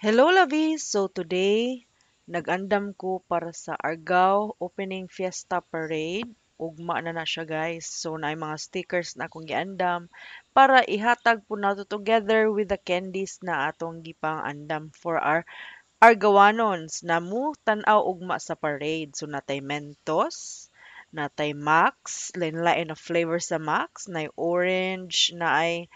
Hello, lovies! So today, nag-andam ko para sa Argao Opening Fiesta Parade. Ugma na na siya, guys. So naay mga stickers na akong giandam para ihatag po nato together with the candies na atong gipang-andam for our Argawanons na mo tan-aw ugma sa parade. So natay Mentos, natay Max, lain-lain na flavor sa Max, nay orange, naay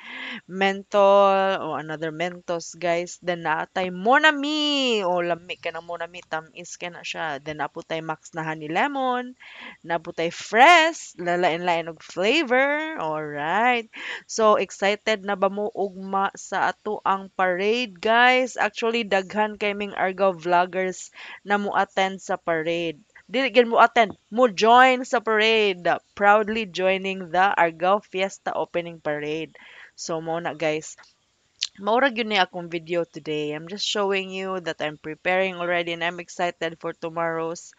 menthol o another Mentos, guys. Then naatay Monami. O lami ka ng Monami, tamis ka na siya. Then naa tay Max na honey lemon, naa tay fresh, lalain-lain og flavor. Alright. So excited na ba mo ugma sa ato ang parade, guys? Actually, daghan kay ming Argao vloggers na mo attend sa parade. Dili gyud mo attend, mo join sa parade. Proudly joining the Argao Fiesta Opening Parade. So mo na, guys. Mao ra gyud ni akong video today. I'm just showing you that I'm preparing already and I'm excited for tomorrow's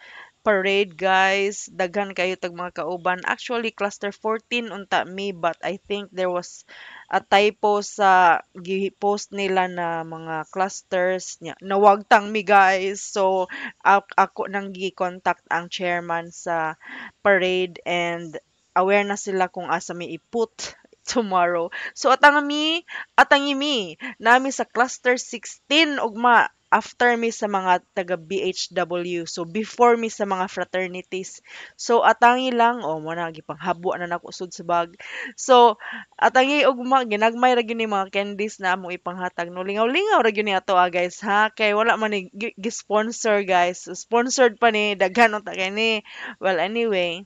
parade, guys. Daghan kayo tag mga kauban. Actually, cluster 14 unta mi, but I think there was a typo sa gi-post nila na mga clusters niya. Nawagtang mi, guys. So ako nang gi-contact ang chairman sa parade and aware na sila kung asa mi i-put tomorrow. So atang mi, atangi mi, nami sa cluster 16 ugma, after mi sa mga taga BHW. So before mi sa mga fraternities. So atangi lang, oh, mo na gipanghabo na nako sud sa bag. So atangi ugma, ginagmay ra gyud ni mga candies na among ipanghatag. No, lingaw-lingaw ra gyud ni ato ah, guys, ha, kay wala man ni gi-sponsor, guys. Sponsored pa ni, daghan unta kay ni. Well, anyway,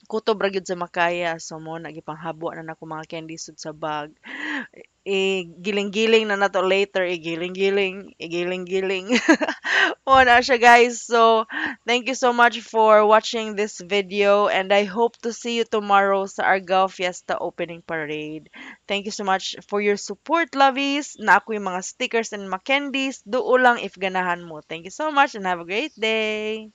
kutob ra gyud sa makaya, so mo na gipanghabo na nako mga candies sud sa bag. I-giling-giling na nato later, i-giling-giling, i-giling-giling. Mo na siya, guys. So, thank you so much for watching this video and I hope to see you tomorrow sa Argao Fiesta Opening Parade. Thank you so much for your support, lovies. Na ako yung mga stickers and mga candies. Duo lang if ganahan mo. Thank you so much and have a great day.